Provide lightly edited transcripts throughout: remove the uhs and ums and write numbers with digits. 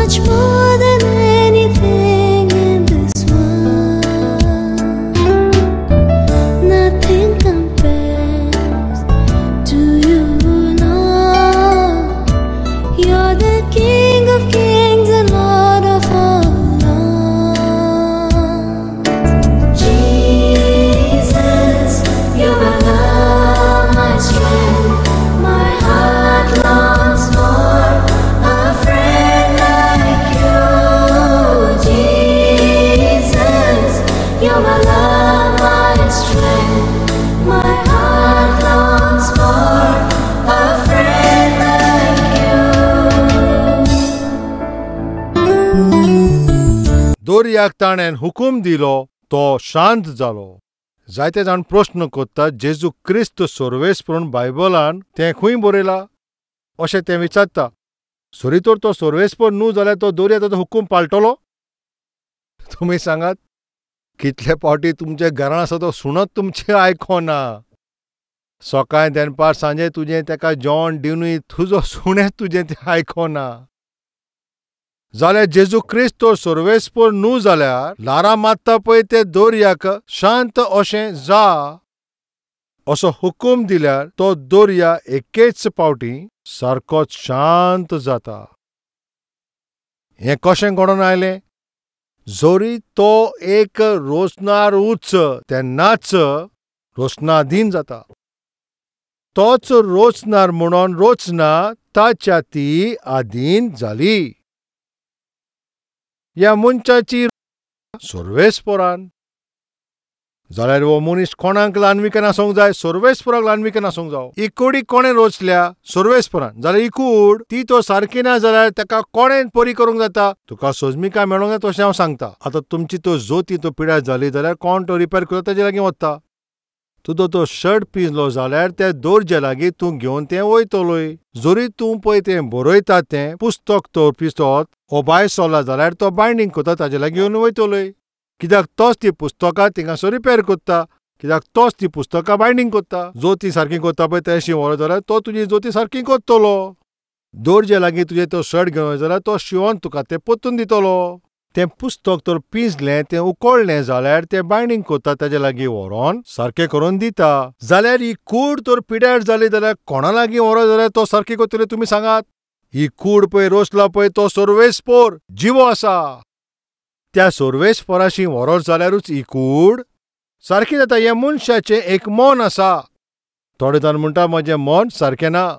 much more than anything in this world. Nothing compares to you, Lord. You're the King of kings and Lord of all lords. Jesus, you're my love, my strength. My heart longs for a friend like you. Jesus, you're my love, my strength. My heart longs for a friend like you. दोरयाक ताणें हुकूम दिलो, तो शांत जालो. जायते जाण प्रस्न करतात, जेजू क्रिस्त सोर्वेस्पर बायबलान तें खंय बरयलां अशें तें विचारता. सरी तर तो सोर्वेस्पर न्हू जाल्यार तो दोरया ताचो हुकूम पाळटलो? तुमी सांगात, कितले फावटी तुमच्या घरान आसा तो सुणत तुमचें आयकोना. सकाळीं दनपार सांजे तुजें ताका जेवण दिवनूय तुजो सुणें तुजें तें आयकोना. जाल्यार जेजू क्रिस्त तो सोर्वेस्पर न्हू जाल्यार ल्हारां मारता पळय ते दोरयाक शांत अशें जा असो हुकूम दिल्यार तो दोरया एकेच फावटी सारकोच शांत जाता. हें कशें घडोवन आयलें? जरी तो एक रोचनारूच तेन्नाच रोचनाधीन जाता. तोच रोचनार म्हणून रोचना ताच्या ती आधीन जाली. ह्या मनशाची सोर्वेस्परान जाल्यार हो मनीस कोणाक ल्हानविकान आसूंक जाय? सोर्वेस्पराक ल्हानविकान आसूंक जावो. ही कोडी कोणें रोचल्या? सोर्वेस्परान. जाल्यार ही कूड ती तो सारकी ना जाल्यार ताका कोणें बरी करूंक जाता? तुका सोजमिकाय मेळोंक जाय तशें हांव सांगता. आतां तुमची तो जोती तो पिड्यार जाली जाल्यार कोण तो रिपेर करता ताजे लागीं वता. तुजो तो शर्ट पिंजलो जाल्यार त्या दोरजे लागीं तूं घेवन तें वयतलोय. जरी तूं पळय तें बरयता तें पुस्तक तो पिसत ओ बाय सोल्ला जाल्यार तो बायंडींग करता ताजे लागीं घेवन वयतलोय. कित्याक तोच ती पुस्तकां थिंगासर रिपेर करता, कित्याक तोच ती पुस्तकां बायंडींग करता. जोती सारकी करता पळय तेशी व्हरत जाल्यार तो तुजी जोती सारकी करतलो. दोरजे लागीं तुजें तो शर्ट घेवन जाल्यार तो शिंवोन तुका तें परतून दितलो. तें पुस्तक तर पिंजलें तें उकळ्ळें जाल्यार तें बायंडींग करता ताजे लागीं व्हरोन सारकें करून दिता. जाल्यार ही कूड तर पिड्यार जाली जाल्यार कोणा लागीं व्हरत जाल्यार तो सारकी करतलो? तुमी सांगात. ही कूड पळय रोसला पळय तो सोर्वेस्पोर जिवो आसा. त्या सोर्वेस्पोराशी व्हरत जाल्यारूच ही कूड सारकी जाता. हें मनशाचें एक मन आसा. थोडे जाण म्हणटा म्हजें मन सारकें ना.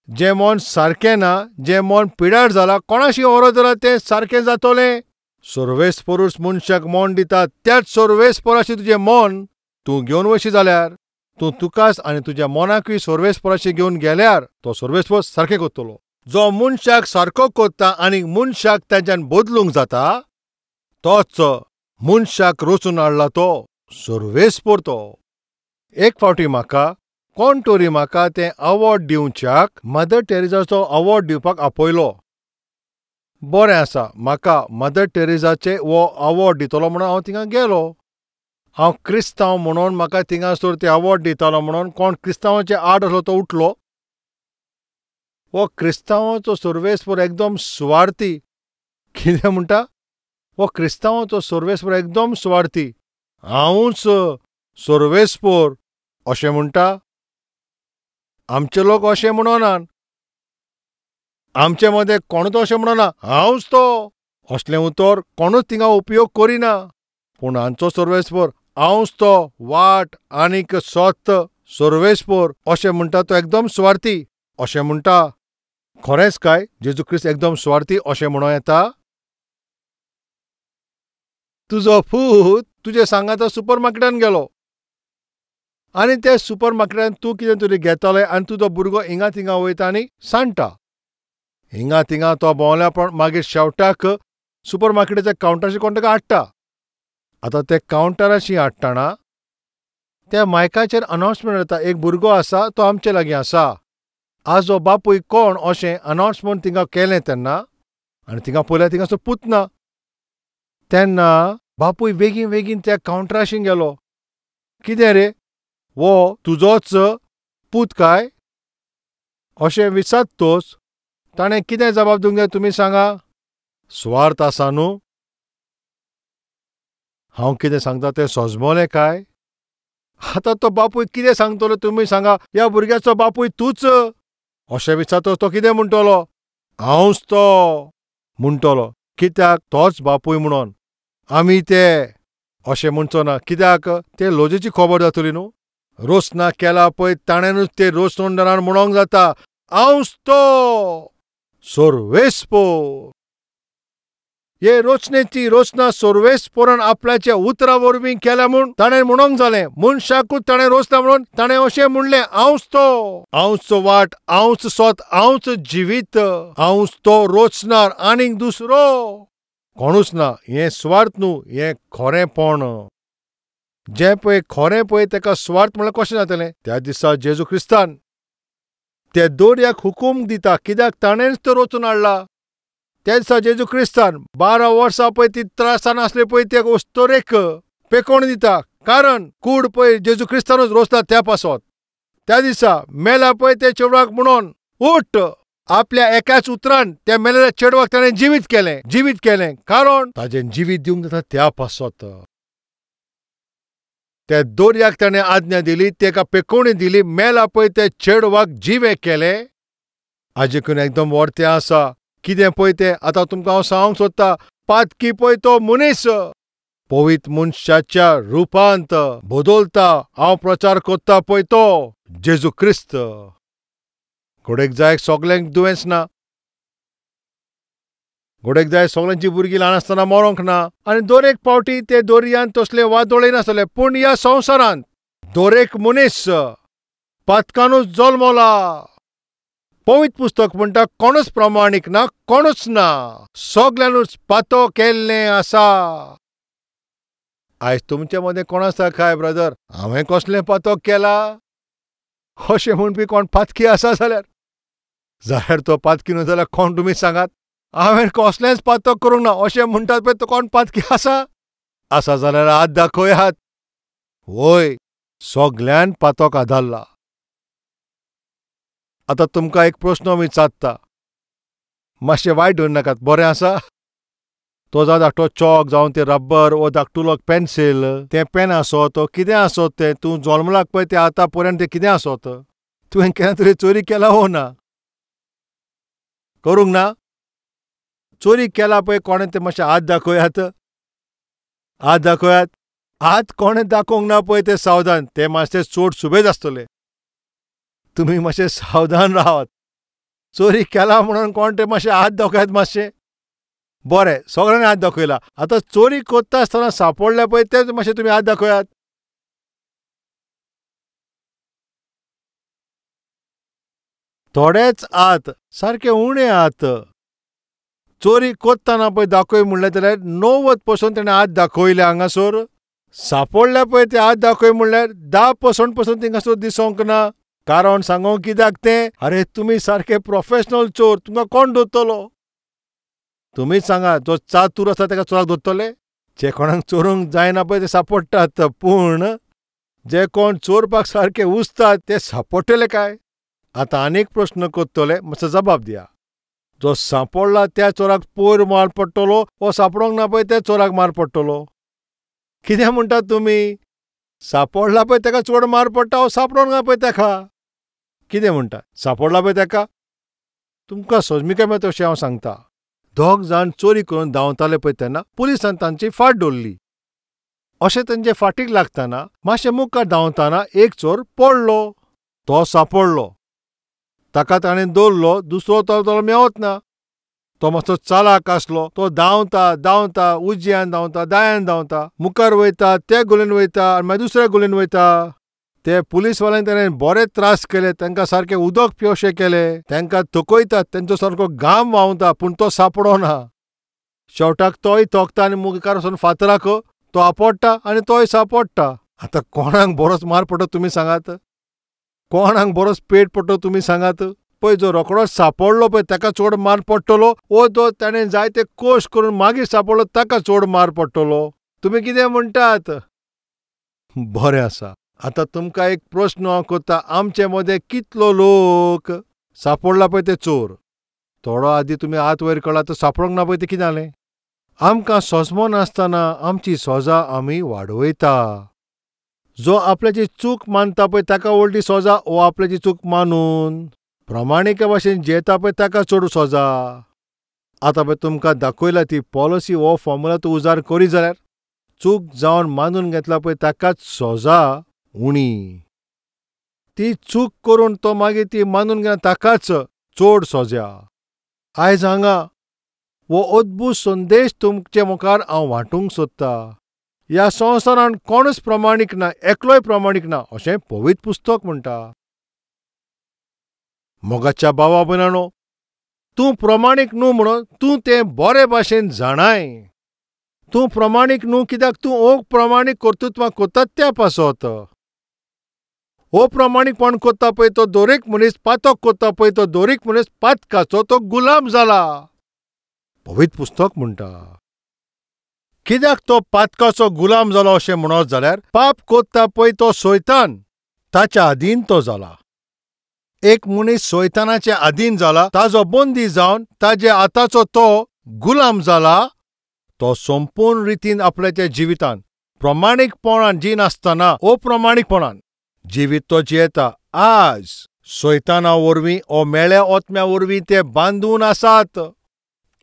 जें मन सारकें ना, जें मन पिड्यार जालां, कोणाशी व्हरत जाल्यार तें सारकें जातलें? सोर्वेस्पोरूच मनशाक मन दिता. त्याच सोर्वेस्पोराशी तुजें मन तूं घेवन वयशी जाल्यार तूं तुकाच आनी तुज्या मनाकूय सोर्वेस्पोराशी घेवन गेल्यार तो सोर्वेस्पोर सारकें करतलो. जो मनशाक सारको करता आनी मनशाक ताच्यान बदलूंक जाता तोच मनशाक रचून हाडला तो सोर्वेस्पोर. तो एक फावटी म्हाका कोण तरी म्हाका तें अवॉर्ड दिवच्याक मदर टेरेसाचो अवॉर्ड दिवपाक आपयलो. बरें आसा, म्हाका मदर टेरेसाचे हो अवॉर्ड दितलो म्हणून हांव थिंगा गेलो. हांव क्रिस्तांव म्हणून म्हाका थिंगासर ते अवॉर्ड दितालो म्हणून कोण क्रिस्तांवाचे आड आसलो तो उठलो. हो क्रिस्तांवाचो सोर्वेस्पोर एकदम सुवार्थी. कितें म्हणटा? हो क्रिस्तांवाचो सोर्वेस्पोर एकदम सुवार्थी. हांवूच सोर्वेस्पोर अशें म्हणटा? आमचे लोक अशें म्हणनात. आमचे मदें कोणूच अशें म्हणना हांवच तो. असलें उतर कोणूच थिंगा उपयोग करिना. पूण हांचो सोर्वेस्पोर हांवच तो वाट आनीक सत सोर्वेस्पोर अशें म्हणटा तो एकदम सुवार्थी अशें म्हणटा. खरेंच काय जेजू क्रिस्त एकदम सुवार्थी अशें म्हणूं येता? तुजो पूत तुजे सांगाता सुपर मार्केटान गेलो आनी त्या सुपर मार्केटान तूं कितें तरी घेतालें आनी तुजो भुरगो हिंगा थिंगा वयता आनी सांडटा. हिंगा थिंगा तो भोंवल्या पण मागीर शेवटाक सुपर मार्केटाच्या कावंटराशी कोण ताका हाडटा. आतां ते कावंटराशी हाडटना त्या मायकाचेर अनावन्समेंट जाता, एक भुरगो आसा तो आमचे लागीं आसा, आजो बापूय कोण अशें अनावन्समेंट थिंगा केलें तेन्ना आनी थिंगा पळयल्यार थिंगासो पूत ना. तेन्ना बापूय बेगीन बेगीन त्या कावंटराशी गेलो. कितें रे, वो तुजोच पूत काय अशें विचारतोच ताणें कितें जबाब दिवंक जाय तुमी सांगा? सुवार्थ आसा न्हू? हांव कितें सांगता तें सोजमोलें काय? आतां तो बापूय कितें सांगतलो तुमी सांगा? ह्या भुरग्याचो बापूय तूंच अशें विचारतो तो कितें म्हणटलो? हांवच तो म्हणटलो. कित्याक? तोच बापूय म्हणून आमी ते अशें म्हणचो ना. कित्याक? ते लजेची खबर जातली न्हू. रोसना केला पळय ताणेंनूच ते रोसणदारान म्हणोंक जाता, हांवच तो सोर्वेस्पोर. हे रोचनेची रोचना सोर्वेस्पोरान आपल्याच्या उतरा वरवीं केल्या म्हूण ताणें म्हणोंक जालें. मनशाकूच ताणें रोचना म्हणून ताणें अशें म्हणलें, हांवच तो, हांवच वाट, हांवच सोत, हांवच जिवीत, हांवच तो रोचणार, आनीक दुसरो कोणूच ना. हें स्वार्थ न्हू, हें खरेंपण. जें पळय खरें पळय ताका स्वार्थ म्हणल्यार कशें जातलें? त्या दिसा जेजू क्रिस्तान त्या दोरयाक हुकूम दिता, कित्याक ताणेंच तो रोचून हाडला. त्या दिसा जेजू क्रिस्तान 12 वर्सां पळय ती त्रासान आसले पळय ते अस्तोरेक पेकोण दिता, कारण कूड पळय जेजू क्रिस्तानूच रोसता त्या पासत. त्या दिसा मेला पळय ते चेडवाक म्हणून उठ, आपल्या एकाच उतरान त्या मेलेल्या चेडवाक ताणें जिवीत केलें, जिवीत केलें, कारण ताजें जिवीत दिवंक जाता त्या पासत. त्या दोरयाक ताणें आज्ञा दिली, तेका पेकोवणी दिली, मेला पळय त्या चेडवाक जिवें केलें. हाजेकून एकदम वर्तें आसा कितें पळय तें आतां तुमकां हांव सांगूंक सोदता. पातकी पळय तो मनीस पवित्र मनशाच्या रुपांत बदलता. हांव प्रचार करता पळय तो जेजू क्रिस्त. घोडेक जाय सगल्यांक दुयेंस ना, घोडेक जाय सगल्यांची भुरगीं ल्हान आसतना मरोंक ना, आनी दर एक फावटी ते दोरयान तसले वादळ नासले. पूण ह्या संवसारांत दरेक मनीस पातकानूच जल्मला. पवित्र पुस्तक म्हणटा कोणूच प्रमाणीक ना, कोणूच ना, सगल्यांनूच पातो केल्लें आसा. आयज तुमचे मदें कोण आसा काय ब्रदर, हांवें कसलें पातक केला अशें म्हणपी कोण पातकी आसा जाल्यार, जाल्यार तो पातकी न्हू जाल्यार कोण तुमी सांगात? हांवें कसलेंच पातक करूंक ना अशें म्हणटात पळय तो कोण पातकी आसा? आसा जाल्यार हात दाखयात. वय, सगल्यान पातक आदारला. आतां तुमकां एक प्रस्न विचारता, मातशें वायट धरून नाकात, बरें आसा? तो जावं धाकटो चॉक, जावं तें रब्बर वो धाकटुलो पेन्सील, तें पेन आसत कितें आसत तें, तूं जल्मलाक पळय तें आतां पर्यंत तें कितें आसत, तुवें केन्ना तरी चोरी केला वो ना? करूंक ना? चोरी केला पळय कोणें तें मातशें हात दाखयात, हात दाखयात. हात कोणें दाखोवंक ना पळय तें सावधान, तें मातशें चोड सुबेज आसतलें, तुमी मातशें सावधान रावात. चोरी केला म्हणून कोण तें मातशें हात दाखयात मातशें. बरें, सगळ्यांनी हात दाखयला. आतां चोरी करता आसतना सांपडले पळय तें मातशें तुमी हात दाखयात. थोडेच हात, सारके उणे हात. चोरी करतना पळय दाखय म्हणलें जाल्यार 90% ताणें हात दाखयले हांगासर. सांपडले पळय ते हात दाखय म्हणल्यार 10% पसून थिंगासर दिसोंक ना. कारण सांगो कित्याक तें? अरे तुमी सारके प्रोफेशनल चोर, तुमकां कोण धरतलो? तुमीच सांगा, जो चातूर आसा ताका चोराक धरतले? जे कोणाक चोरूंक जायना पळय ते सांपडटात, पूण जे कोण चोरपाक सारके उस्तात ते सांपडटले काय? आतां आनीक प्रस्न करतले, मातसो जबाब दिया. जो सांपडला त्या चोराक पयर मार पडटलो वो सांपडोंक ना पळय त्या चोराक मार पडटलो? कितें म्हणटात तुमी? सांपडला पळय ताका चड मार पडटा वो सांपडोंक ना पळय ताका? कितें म्हणटा? सांपडला पळय ताका? तुमकां सोजमिकाय मेळटा तशें हांव सांगता. दोग जाण चोरी करून धांवताले पळय तेन्ना पुलिसान तांची फाट दवरली. अशें तांचे फाटीक लागतना मातशें मुखार धांवतना एक चोर पडलो, तो सांपडलो, ताका ताणें दवरलो. दुसरो तो मेवत ना, तो मातसो चालाक आसलो, तो धांवता धांवता उजव्यान धांवता दायान धांवता, मुखार वयता त्या गोलयेन वयता आनी मागीर दुसऱ्या गोलयेन वयता. ते पुलीसवाल्यांनी ताणें बरे त्रास केले, तांकां सारकें उदक पिवशें केलें, तांकां थकयतात, तांचो सारको घाम व्हांवता, पूण तो सांपडना. शेवटाक तोय थकता आनी मुखार वचून फातराक तो आपडटा आनी तोय सांपडटा. आतां कोणाक बरोच मार पडटा तुमी सांगात? कोणाक बरोच पेट पडटलो तुमी सांगात? पळय जो रोकडोच सांपडलो पळय ताका चड मार पडटलो वो जो ताणें जायते कश्ट करून मागीर सांपडलो ताका चड मार पडटलो? तुमी कितें म्हणटात? बरें आसा. आतां तुमकां एक प्रस्न हांव करता, आमचे मदें कितलो लोक सांपडला पळय ते चोर, थोडो आदी तुमी हात वयर काडला तो सापडोंक ना पळय तें कितें जालें? आमकां सोजमो नासतना आमची सोजा आमी वाडयता. जो आपल्याची चूक मानता पळय ताका व्हडली सोजा, वो आपल्याची चूक मानून प्रमाणिका भाशेन जियेता पळय ताका चड सोजा. आतां पळय तुमकां दाखयला ती पॉलिसी हो फॉर्मुला तूं उजार करी जाल्यार चूक जावन मानून घेतला पळय ताकाच सोजा उणी. ती चूक करून तो मागीर ती मानून घेना ताकाच चड सोज्या. आयज हांगा हो अद्भूत संदेश तुमचे मुखार हांव वांटूंक सोदता. ह्या संवसारान कोणूच प्रमाणीक ना, एकलोय प्रमाणीक ना अशें पवित्र पुस्तक म्हणटा. मोगाच्या भावा भयणांनो, तूं प्रमाणीक न्हू म्हणून तूं तें बरे भाशेन जाणाय. तूं प्रमाणीक न्हू कित्याक तूं अप्रमाणीक कर्तृत्वां करता त्या पासत. अप्रमाणीकपण करता पळय तो दरेक मनीस पातक करता पळय तो दरेक मनीस पातकाचो तो गुलाम जाला. पवित्र पुस्तक म्हणटा. कित्याक तो पातकाचो गुलाम जालो अशें म्हणत जाल्यार पाप करता पळय तो सैतान ताच्या अधीन तो जाला. एक मनीस सैतानाचे अधीन जाला, ताजो बंदी जावन ताजे आताचो तो गुलाम जाला. तो संपूर्ण रितीन आपल्याच्या जिवितान प्रमाणीकपणान जिनासतना अप्रमाणीकपणान जिवीत तो जियेता. आज सैताना वरवीं ओ मेळ्या ओतम्या वरवीं ते बांदून आसात.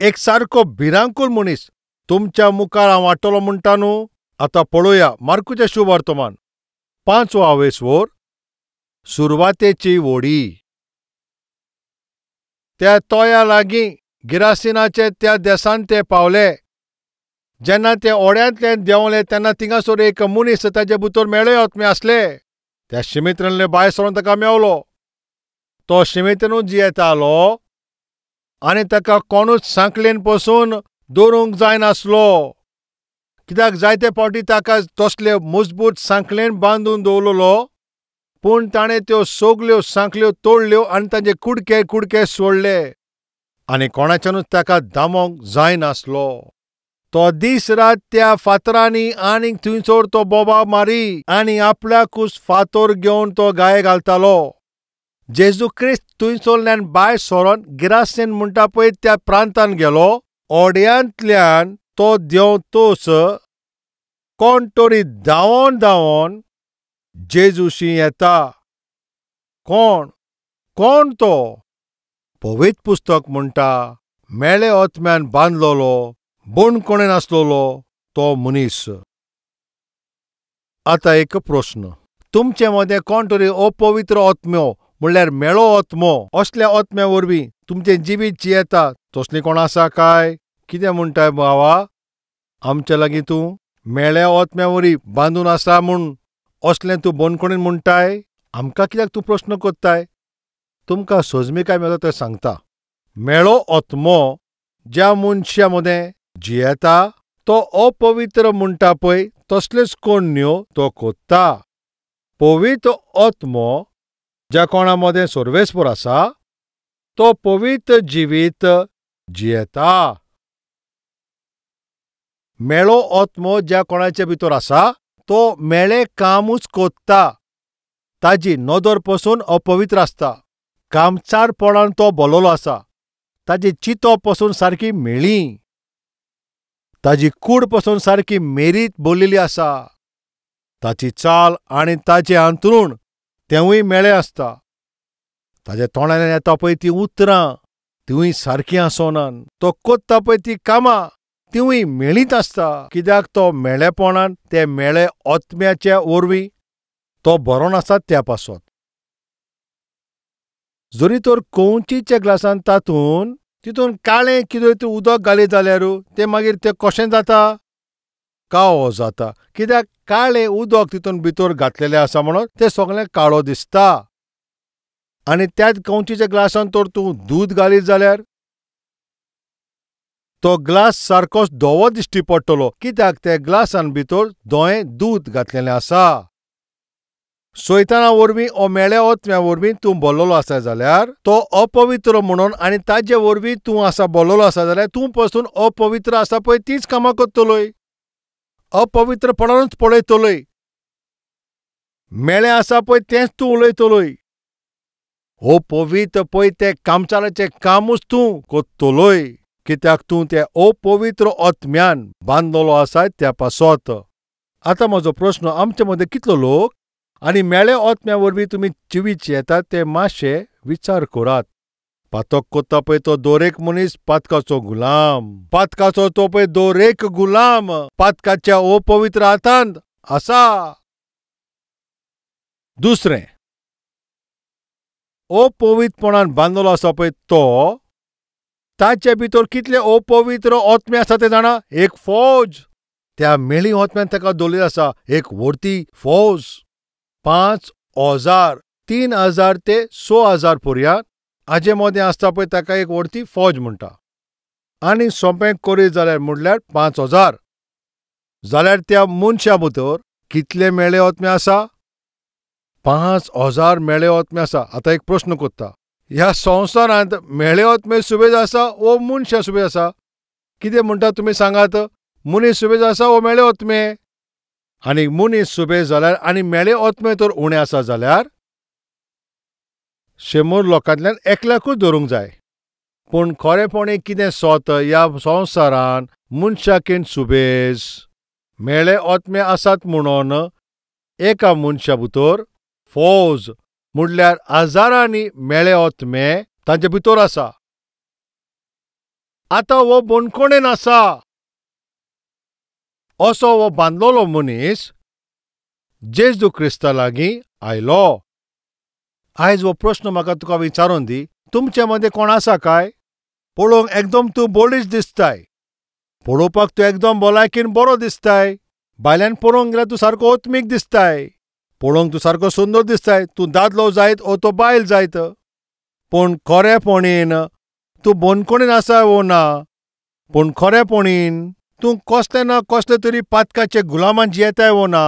एक सारको भिरांकूळ मनीस तुमच्या मुखार हांव वाडटलो म्हणटा न्हू. आतां पळोवया मार्कुचें शुभ वर्तमान 5वो आवेसवर सुरवातेची वोडी. त्या तोया लागीं गिरासिनाचे त्या देसान ते पावले. जेन्ना ते ओड्यांतल्यान देंवले तेन्ना थिंगासर एक मनीस ताजे भितर मेळे ओतमे आसले. त्या शिमेत्रेंतले भायर सरून ताका मेवलो. तो शिमेत्रेनूच जियेतालो आनी ताका कोणूच सांकळेन पसून दवरूंक जायनासलो. कित्याक जायते फावटी ताका तसले मजबूत सांकळेन बांदून दवरलेलो, पूण ताणें त्यो सगल्यो सांकळ्यो तोडल्यो आनी ताजे कुडके कुडके सोडले आनी कोणाच्यानूच ताका दामोंक जायनासलो. तो दीस रात त्या फातरांनी आनीक थंयसर तो बोबा मारी आनी आपल्याकूच फातर घेवन तो गाये घालतालो. जेजू क्रिस्त थंयसरल्यान भायर सरोन गिरासेन म्हणटा पळय त्या प्रांतान गेलो. ओड्यांतल्यान तो देंवतोच कोण तरी धांवोन धांवोन जेजूशी येता. कोण कोण तो? पवित्र पुस्तक म्हणटा मेळे ओतम्यान बांदलोलो बणकोणेन आसलोलो तो मनीस. आतां एक प्रस्न, तुमचे मदें कोण तरी अपवित्र ओतम्यो म्हणल्यार मेळो ओतमो असल्या ओतम्या वरवीं तुमचें जिवीत जियेता तसली कोण आसा काय? कितें म्हणटाय भावा, आमच्या लागीं तूं मेळ्या ओतम्या वरी बांदून आसा म्हूण असलें तूं बणकोणेन म्हणटाय? आमकां कित्याक तूं प्रस्न करताय? तुमकां सोजमिकाय मेळटा तें सांगता. मेळो ओतमो ज्या मनशा मदें जियेता तो अपवित्र म्हणटा पळय तसलेच कोण्यो तो कोत्ता. पवित्र ओतमो ज्या कोणा मदें सर्वेस्पर आसा तो पवित्र जिवीत जियेता. मेळो ओतमो ज्या कोणाचे भितर आसा तो मेळे कामूच कोत्ता. ताजी नदर पसून अपवित्र आसता. कामचारपणान तो बोलोलो आसा. ताजी चिंतप पसून सारकी मेळी, ताजी कूड पसून सारकी मेरीत बोल्लेली आसा. ताची चाल आनी ताचें अंतरूण तेंवूय मेळें आसता. ताज्या तोंडांतल्यान येता पळय तीं उतरां तिवूय सारकीं आसनात. तो कोत्ता पळय तीं कामां तिवूय मेळीत आसता. कित्याक तो मेळेपणान ते मेळे ओतम्याचे वरवीं तो बरो आसा त्या पासत. जरी तर कंवचीच्या ग्लासान तातूंत तितून काळें कितें तरी उदक घालीत जाल्यार तें मागीर तें कशें जाता? काळो जाता. कित्याक काळें उदक तितून भितर घातलेलें आसा म्हणून तें सगळें काळो दिसता. आनी त्याच कंवचीच्या ग्लासान तर तूं दूद घालीत जाल्यार तो ग्लास सारकोच धवो दिश्टी पडटलो. कित्याक त्या ग्लासान भितर धवें दूद घातलेलें आसा. सैताना वरवीं ओ मेळ्या ओतम्या वरवीं तूं बोल्लोलो आसा जाल्यार तो अपवित्र म्हणून आनी ताजे वरवीं तूं आसा बोल्लोलो आसा जाल्यार तूं पसून अपवित्र आसा पळय तीच कामां करतलोय. अपवित्रपणानूच पळयतलोय. मेळें आसा पळय तेंच तूं उलयतलोय. हो पवित्र पळय तें कामचाराचें कामूच तूं कोत्तलोय, कित्याक तूं ते अपवित्र आत्म्यान बांदलेलो आसाय त्या पासत. आतां म्हजो प्रस्न, आमचे मदें कितलो लोक आनी मेळे आत्म्या वरवीं तुमी जिवीत येतात ते मातशे विचार करात. पातक कोत्ता पळय तो दरेक मनीस पातकाचो गुलाम, पातकाचो तो पळय दरेक गुलाम पातकाच्या अपवित्र हातांत आसा. दुसरें, अपवित्रपणान बांदलेलो आसा पळय तो, ताचे भितर कितले अपवित्र आत्मे आसा ते जाणा? एक फौज. त्या मेळी आत्म्यान ताका दवरिल्ली आसा एक व्हडती फौज. 5,000, 3,000 ते 6,000 पर्यंत हाजे मदें आसता पळय ताका एक व्हडती फौज म्हणटा. आनी सोंपें करीत जाल्यार म्हणल्यार 5,000. जाल्यार त्या मनशा भितर कितले मेळे आत्मे आसा? 5,000 मेळे आत्मे आसा. आतां एक प्रस्न कोत्ता, ह्या संवसारांत मेळे आत्मे सुबेज आसा वो मनशां सुबेज आसा? कितें म्हणटा तुमी सांगात? मनीस सुबेज आसा वो मेळे आत्मे? आनी मनीस सुबेज जाल्यार आनी मेळे आत्मे तर उणें आसा जाल्यार 100 लोकांतल्यान एकल्याकूच धरूंक जाय. पूण खरेपणी कितें सोत, ह्या संवसारान मनशाकेन सुबेज मेळे आत्मे आसात म्हणून एका मनशा भितर फौज म्हणल्यार हजारांनी मेळे आत्मे तांचे भितर आसा. आतां हो बंदखणेन आसा. असो हो बांदलेलो मनीस जेजू क्रिस्ता लागीं आयलो. आयज हो प्रस्न म्हाका तुका विचारून दी, तुमचे मदें कोण आसा काय? पळोवंक एकदम तूं बळिश्ट दिसताय, पळोवपाक तूं एकदम भलायकेन बरो दिसताय, भायल्यान पळोवंक गेल्यार तूं सारको आत्मीक दिसताय, पळोवंक तूं सारको सुंदर दिसताय, तूं दादलो जायत ओ तो बायल जायत, पूण खरेपणीन तूं बंदखणीन आसा वो ना, पूण खरेपणीन तूं कसले ना कसले तरी पातकाचे गुलामान जियेताय वो ना?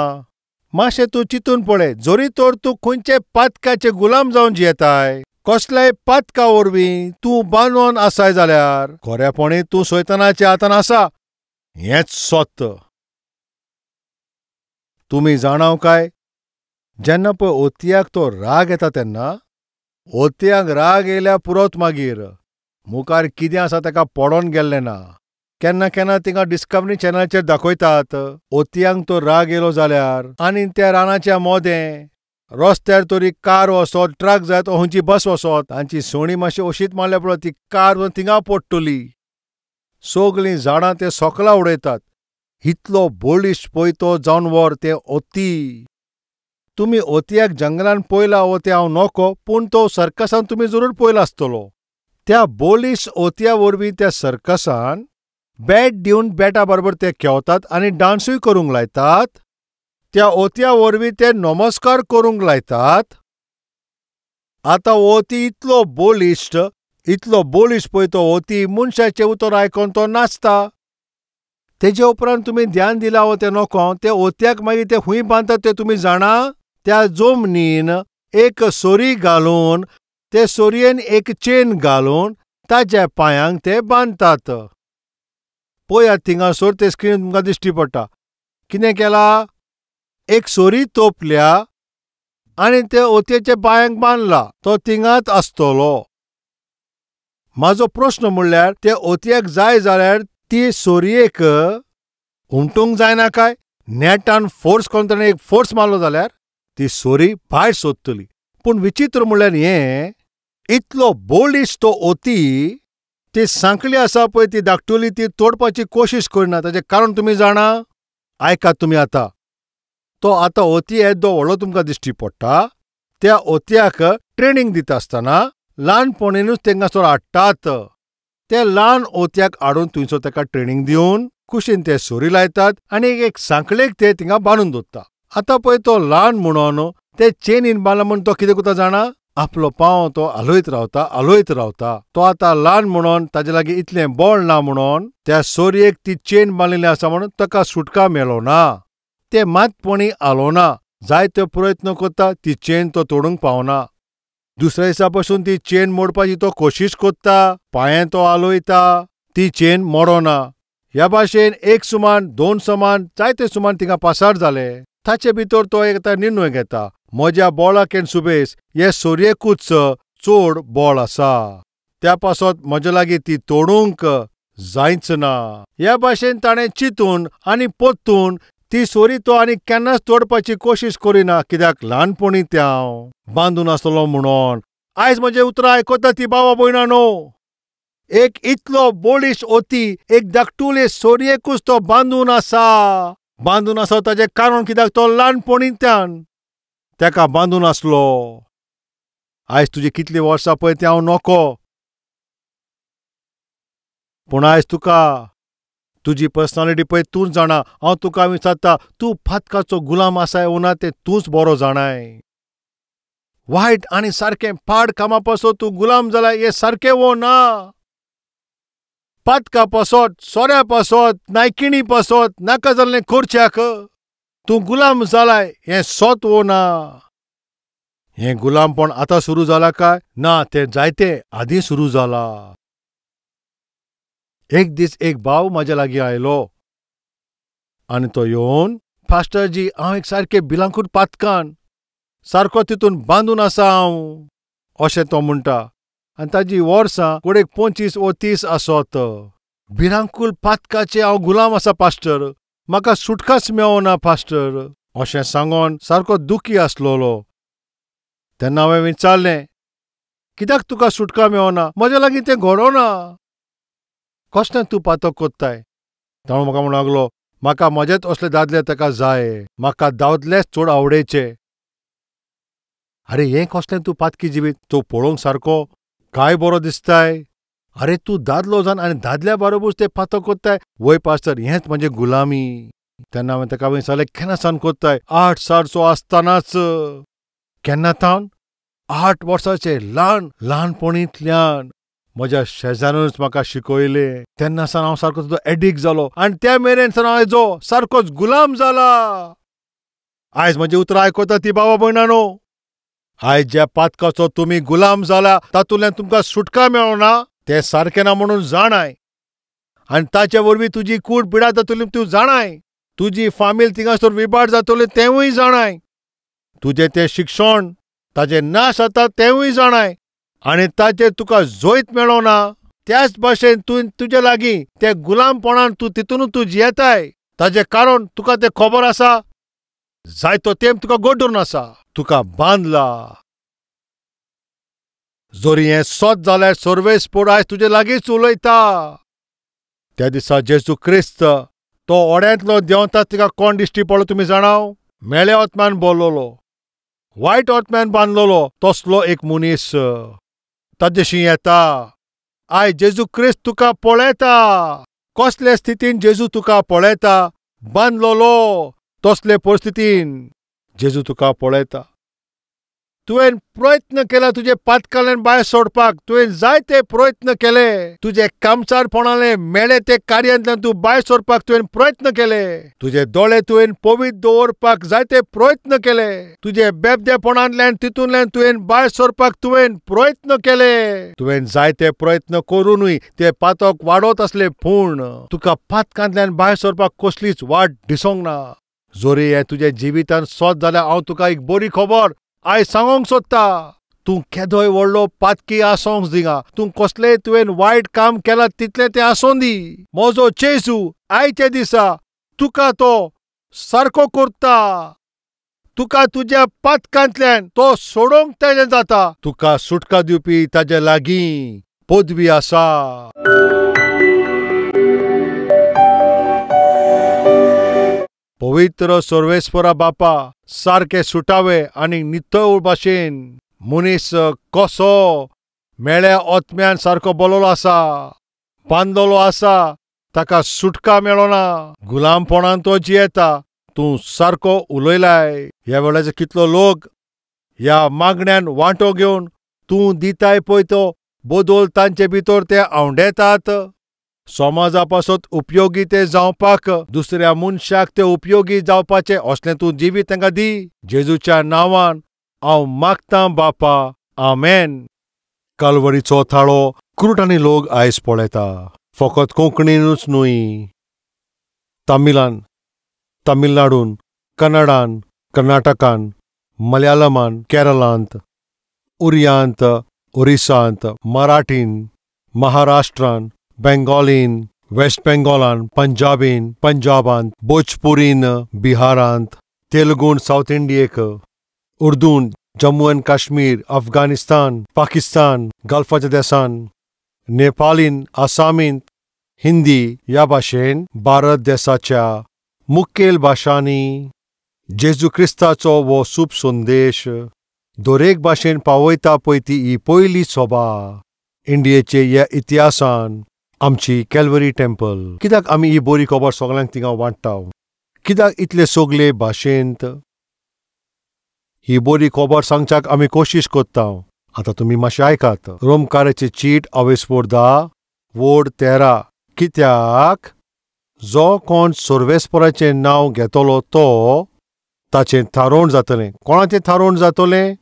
मातशें तूं चिंतून पळय, जरी तर तूं खंयचे पातकाचे गुलाम जावन जियेताय, कसल्याय पातका वरवीं तूं बांदून आसाय जाल्यार खरेपणी तूं सैतानाच्या हातान आसा. हेंच सत्य. तुमी जाणाव काय, जेन्ना पळय ओतयाक तो राग येता तेन्ना ओतयाक राग येयल्यार पुरोत, मागीर मुखार कितें आसा ताका पडोन गेल्लें ना. केन्ना केन्ना तिंगा डिस्कवरी चॅनलाचेर दाखयतात, ओतयांक तो राग येयलो जाल्यार आनी त्या रानाच्या मोदें रस्त्यार तरी कार वचत, ट्रक जायत, खंयची बस वचत, तांची सोणी मातशी अशीच मारल्यार पुरो, ती कार थिंगा पडटली. सगळीं झाडां ते सोकलां उडयतात. इतलो बळिश्ट पळय तो जानवर, तें ओती. तुमी ओतयाक जंगलान पळयला वो तें हांव नको, पूण तो सर्कसान तुमी जरूर पळयला आसतलो. त्या बळिश्ट ओतया वरवीं त्या सर्कसान बॅट दिवन बॅटा बरोबर ते खेळतात आनी डान्सूय करूंक लायतात. त्या ओतया वरवीं ते नमस्कार करूंक लायतात. आतां ओती इतलो बळिश्ट, इतलो बळिश्ट पळय तो ओती मनशाचें उतर आयकून तो नाचता. तेजे उपरांत तुमी ध्यान दिलां वो तें नको, ते ओतयाक मागीर ते खूंय बांदतात ते तुमी जाणा? त्या जमनीन एक सोरी घालून, ते सोरयेन एक चेन घालून ताज्या पांयांक ते बांदतात. पळयात थिंगासर ते स्क्रीन तुमकां दिश्टी पडटा. कितें केलां? एक सोरी तोपल्या आनी ते ओतयेच्या पांयांक बांदला, तो थिंगाच आसतलो. म्हाजो प्रस्न म्हणल्यार ते ओतयेक जाय जाल्यार ती सोरयेक हुमटूंक जायना काय? नेटान फोर्स करून ताणें एक फोर्स मारलो जाल्यार ती सोरी भायर सोदतली. पूण विचित्र म्हणल्यार हें, इतलो बळिश्ट तो ओती, ती सांखळी आसा पळय ती धाकटुली, ती तोडपाची कोशिश करिना. ताचें कारण तुमी जाणा? आयकात तुमी आतां. तो आतां ओती येदो व्हडलो तुमकां दिश्टी पडटा. त्या ओतयाक ट्रेनींग दिता आसतना ल्हानपणीनूच तेंकासर हाडटात. त्या ल्हान ओतयाक हाडून थंयसर ताका ट्रेनींग दिवन कुशीन ते सोरी लायतात आनी एक सांखळेक ते थिंगा बांदून दवरता. आतां पळय तो ल्हान म्हणून ते चेनीन बांदला म्हूण तो कितें करता जाणा? आपलो पांव तो हालयत रावता, हालयत रावता. तो आतां ल्हान म्हणून ताजे लागीं इतलें बळ ना म्हणून त्या सोरयेक ती चेन बांदिल्ली आसा म्हणून ताका सुटका मेळो ना. ते मातपणी हालोना. जायते प्रयत्न करता, ती चेन तो तोडूंक पावना. दुसऱ्या दिसा पसून ती चेन मोडपाची तो कोशिश करता, पांयें तो हालयता, ती चेन मोडना. ह्या भाशेन एक सुमान, दोन सुमान, जायते सुमान थिंगा पासार जाले. ताचे भितर तो एकदां निर्णय घेता, म्हज्या बोळाक एन सुबेस हे सोरयेकूच चड बळ आसा, त्या पासत म्हजे लागीं ती तोडूंक जायच ना. ह्या भाशेन ताणें चिंतून आनी पोत्तून ती सोरी तो आनी केन्नाच तोडपाची कोशिश करिना, कित्याक ल्हानपणी तें हांव बांदून आसलो म्हणून. आयज म्हजें उतरां आयकता ती बाबा भयणा न्हू, एक इतलो बळिश्ट ओती एक धाकटुले सोरयेकूच तो बांदून आसा. बांदून आसा ताजें कारण कित्याक तो ल्हानपणींतल्यान तेका बांदून आसलो. आयज तुजी कितलीं वर्सां पळय तें हांव नको, पूण आयज तुका तुजी पर्सनालिटी पळय तूंच जाणा. हांव तुका विचारता, तूं फातकाचो गुलाम आसाय वो ना तें तूंच बरो जाणाय. वायट आनी सारकें पाड कामा पासत तूं गुलाम जालाय हें सारकें वो ना. पातका पासत, सोऱ्या पासत, नायकिणी पासत, नाका जाल्लें करच्याक तूं गुलाम जालाय हें सत वो ना. हें गुलामपण आतां सुरू जालां काय ना, तें जायते आदीं सुरू जालां. एक दीस एक भाव म्हाज्या लागीं आयलो आनी तो येवन, पास्टरजी हांव एक सारकें भिलांकूट पातकान सारको तितून बांदून आसा हांव, अशें तो म्हणटा. आनी ताजी वर्सां कोडेक 25 वो 30 आसत. भिरांकूल पातकाचें हांव गुलाम आसा पास्टर, म्हाका सुटकाच मेवना पास्टर, अशें सांगोन सारको दुखी आसलोलो. तेन्ना हांवें विचारलें, कित्याक तुका सुटका मेवना, म्हज्या लागीं तें घडोना, कसलें तूं पातक कोत्ताय? ताणें म्हाका म्हणूंक लागलो, म्हाका म्हजेच असले दादले ताका जाय, म्हाका दादलेच चड आवडेचे. आरे हें कसलें तूं पातकी जिवीत, तूं पळोवंक सारको काय बरो दिसताय, आरे तूं दादलो जावन आनी दादल्या बरोबरूच तें पातक कोत्ताय. वय पास्टर, हेंच म्हजें गुलामी. तेन्ना हांवें ताका विचारलें, केन्ना सावन कोत्ताय? 8 सारचो आसतनाच. केन्ना तावन? 8 वर्सांचे ल्हान ल्हानपणींतल्यान म्हज्या शेजाऱ्यानूच म्हाका शिकयलें. तेन्ना सावन हांव सारको तुजो एडिक्ट जालो आनी त्या मेरेन सावन हांव हेजो सारकोच गुलाम जाला. आयज म्हजी उतरां आयकता ती बाबा भयणानो, आयज ज्या पातकाचो तुमी गुलाम जाला तातूंतल्यान तुमकां सुटका मेळना तें सारकें ना म्हणून जाणाय, आनी ताचे वरवीं तुजी कूड पिडा जातली तूं जाणाय, तुजी फामील थिंगासर विबाड जातली तेंवूय जाणाय, तुजें तें शिक्षण ताजें नाश जाता तेंवूय जाणाय, आनी ताचेर तुका जैत मेळना. त्याच भाशेन तूं तुजे लागीं ते गुलामपणान तूं तितूनच तूं जियेताय, ताजें कारण तुका तें खबर आसा, जायतो तेंप तुका गोड धरून आसा, तुका बांदला. जरी हें सत जाल्यार सर्वेस्पोर आयज तुजे लागींच उलयता. त्या दिसा जेजू क्रिस्त तो ओड्यांतलो देंवता, तिका कोण दिश्टी पडलो तुमी जाणाव? मेळे ओतम्यान बोल्लोलो, वायट ओतम्यान बांदलोलो तसलो एक मनीस ताजेशी येता. आयज जेजू क्रिस्त तुका पळयता. कसले स्थितीन जेजू तुका पळयता? बांदलोलो तसले परिस्थितीन जेजू तुका पळयता. तुवें प्रयत्न केला तुजे पातकाल्यान भायर सोडपाक, तुवें जायते प्रयत्न केले, तुजे कामचारपणाले मेळे ते कार्यांतल्यान तूं भायर सोडपाक तुवें प्रयत्न केले, तुजे दोळे तुवें पवित्र दवरपाक जायते प्रयत्न केले, तुजे बेबदेपणांतल्यान तितूंतल्यान तुवें भायर सोडपाक तुवें प्रयत्न केले. तुवें जायते प्रयत्न करुनूय ते पातक वाडत आसले, पूण तुका पातकांतल्यान भायर सोडपाक कसलीच वाट दिसोंक ना. जरी हें तुज्या जिवितान सत जाल्यार हांव तुका एक बरी खबर आयज सांगोंक सोदता. तूं केदोय व्हडलो पातकी आसोंक दिगा, तूं कसलेंय तुवें वायट काम केलां तितलें तें आसों दी, म्हजो जेजू आयच्या दिसा तुका तो सारको करता. तुका तुज्या पातकांतल्यान तो सोडोवंक ताजें जाता. तुका सुटका दिवपी ताजे लागीं पदवी आसा. पवित्र सर्वेस्परा बापा, सारके सुटावे आनी नितळ भाशेन मनीस कसो मेळ्या ओतम्यान सारको बोलोलो आसा, बांदलोलो आसा, ताका सुटका मेळना, गुलामपणान तो जियेता. तूं सारको उलयलाय. ह्या वेळाचो कितलो लोक ह्या मागण्यान वांटो घेवन तूं दिताय पळय तो बदल तांचे भितर ते आंवडेतात. समाजा पासत उपयोगी ते जावपाक, दुसऱ्या मनशाक ते उपयोगी जावपाचें असलें तूं जिवीत तांकां दी. जेजूच्या नांवान हांव मागतां बापा, आमेन. कालवरीचो थाळो क्रुटांनी लोक आयज पळयता, फकत कोंकणीनूच न्हय, तमिळान, तमिळनाडून, कन्नडान, कर्नाटकान, मलयाळमान, केरळांत, उरियांत, ओरिसांत, मराठीन, महाराष्ट्रान, बेंगॉलीन, वेस्ट बेंगॉलान, पंजाबीन, पंजाबांत, भोजपुरीन, बिहारांत, तेलुगून सावथ इंडियेक, उर्दून जम्मू अँड काश्मीर, अफगाणिस्तान, पाकिस्तान, गल्फाच्या देसान, नेपालीन, आसामींत, हिंदी ह्या भाशेन भारत देसाच्या मुखेल भाशांनी जेजू क्रिस्ताचो हो शुभ संदेश दरेक भाशेन पावयता पळय ती ही पयली सभा इंडियेचे ह्या इतिहासान आमची कॅल्वरी टेम्पल. कित्याक आमी ही बरी खबर सगळ्यांक थिंगा वांट्टा? कित्याक इतले सगळे भाशेंत ही बरी खबर सांगच्याक आमी कोशिश करता? आतां तुमी मातशें आयकात. रोमकाराची चीट अवेस्पोर 10 वोड 13. कित्याक जो कोण सर्वेस्पराचें नांव घेतलो तो ताचें थारोवण जातलें. कोणाचें थारोवण जातलें?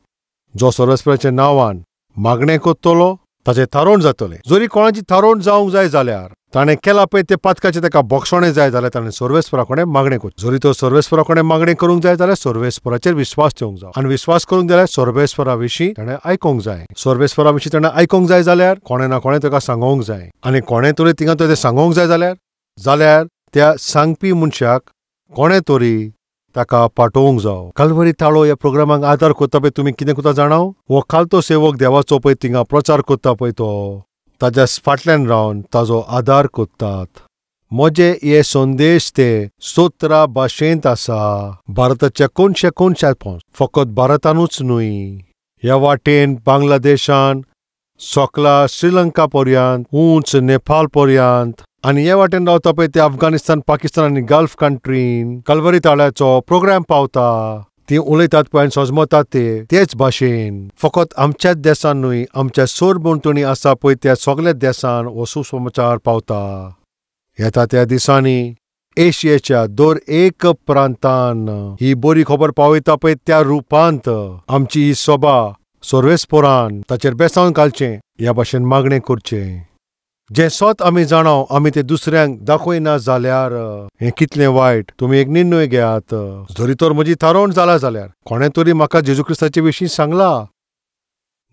जो सर्वेस्पराच्या नांवान मागणें करतलो ताचें थारोवण जातलें. जरी कोणाची थारोवण जावंक जाय जाल्यार ताणें केलां पळय तें पातकाचें ताका बक्षणें जाय जाल्यार ताणें सर्वेस्परा कडेन मागणें करचें. जरी तो सर्वेस्परा कडेन मागणें करूंक जाय जाल्यार सर्वेस्पराचेर विस्वास ठेवंक जाय आनी विस्वास करूंक जाल्यार सर्वेस्परा विशीं ताणें आयकूंक जाय. सर्वेस्परा विशीं ताणें आयकूंक जाय जाल्यार कोणें ना कोणें ताका सांगोंक जाय आनी कोणें तरी थिंगा तें सांगोंक जाय जाल्यार त्या सांगपी मनशाक कोणें तरी ताका पाठोवंक जावो. कालवरी ताळो ह्या प्रोग्रामाक आदार करता पळय तुमी कितें करता जाणाव? हो खालतो सेवक देवाचो पळय थिंगा प्रचार करता पळय तो ताज्या फाटल्यान रावन ताजो आदार करतात. म्हजे हे संदेश ते 17 भाशेंत आसा. भारताच्या कोनशे कोनशात पावस, फकत भारतानूच न्हय, ह्या वाटेन बांगलादेशान, सकला श्रीलंका पर्यंत, उंच नेपाळ पर्यंत आनी हे वाटेन रावता पळय ते अफगाणिस्तान, पाकिस्तान आनी गल्फ कंट्रीन कलवरी ताळ्याचो प्रोग्राम पावता. ती उलयतात पळय आनी सजमतात ते तेच भाशेन. फकत आमच्याच देसान न्हय, आमच्या सरभोंवतणी आसा पळय त्या सगळ्या देसान हो सुसमाचार पावता. येता त्या दिसांनी एशियेच्या दर एक प्रांतान ही बरी खबर पावयता पळय त्या रुपांत आमची ही सभा सर्वेस्परान ताचेर बेसावन घालचें ह्या भाशेन मागणें करचें. जें सत आमी जाणाव आमी तें दुसऱ्यांक दाखयना जाल्यार हें कितलें वायट. तुमी एक निर्णय घेयात. जरी तर म्हजी थारोवण जाला जाल्यार कोणें तरी म्हाका जेजू क्रिस्ताचे विशीं सांगला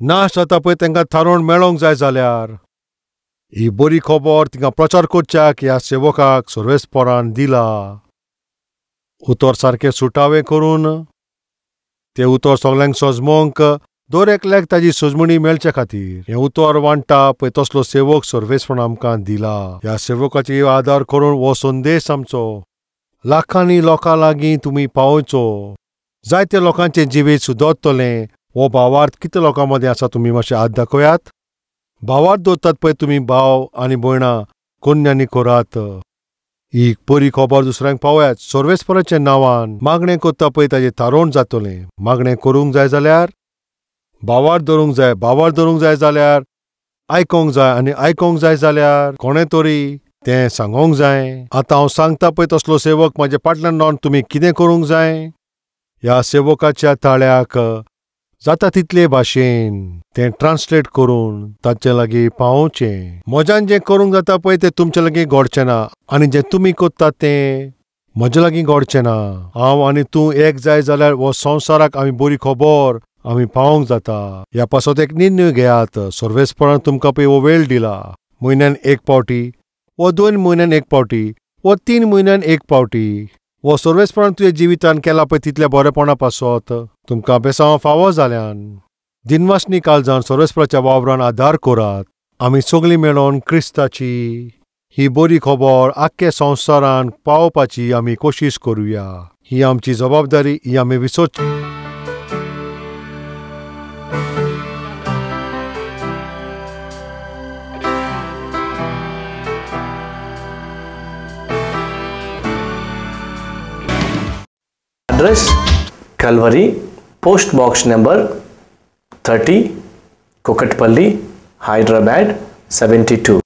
ना जाता पळय तांकां थारोवण मेळोंक जाय जाल्यार ही बरी खबर तिंगा प्रचार करच्याक ह्या सेवकाक सर्वेस्परान दिला. उतर सारकें सुटावें करून तें उतर सगल्यांक सजमोंक दर एकल्याक ताजी सजमणी मेळचे खातीर हें उतर वांट्टा पळय तसलो सेवक सर्वेस्परान आमकां दिला. ह्या सेवकाचेर आदार करून हो संदेश आमचो लाखांनी लोकां लागीं तुमी पावोवचो. जायते लोकांचें जिवीत सुदरतलें. हो भावार्थ कितले लोकां मदीं आसा तुमी मातशें हात दाखयात. भावार्थ दवरतात पळय तुमी भाव आनी भयणां कोन्यांनी करात. ही बरी खबर दुसऱ्यांक पावयात. सर्वेस्पराच्या नांवान मागणें करता पळय ताजें थारोवण जातलें. मागणें करूंक जाय जाल्यार भावार्थ धरूंक जाय. भावार्थ धरूंक जाय जाल्यार आयकोंक जाय आनी आयकोंक जाय जाल्यार कोणें तरी तें सांगोंक जाय. आतां हांव सांगता पळय तसलो सेवक म्हाजे फाटल्यान रावन तुमी कितें करूंक जाय? ह्या सेवकाच्या ताळ्याक जाता तितले भाशेन तें ट्रान्सलेट करून तांचे लागीं पावोवचें. म्हज्यान जें करूंक जाता पळय तें तुमचे लागीं घडचें ना आनी जें तुमी करतात तें म्हजे लागीं घडचें ना. हांव आनी तूं एक जाय जाल्यार हो संवसाराक आमी बरी खबर आमी पावोवंक जाता. ह्या पासत एक निर्णय घेयात. सर्वेस्परान तुमकां पळय हो वेळ दिला. म्हयन्यान एक पावटी वा 2 म्हयन्यान एक पावटी वा 3 म्हयन्यान एक पावटी हो सर्वेस्परान तुज्या जिवितान केला पळय तितल्या बरेपणा पासत तुमकां बेसांव फावो जाल्यान दिनवासनी काळजान सर्वेस्पराच्या वावरान आदार करात. आमी सगळीं मेळोन क्रिस्ताची ही बरी खबर आख्खे संवसारान पावोवपाची आमी कोशिश करुया. ही आमची जबाबदारी, ही आमी विसरची. Address Calvary, Post Box number 30, Kukatpally, Hyderabad 72.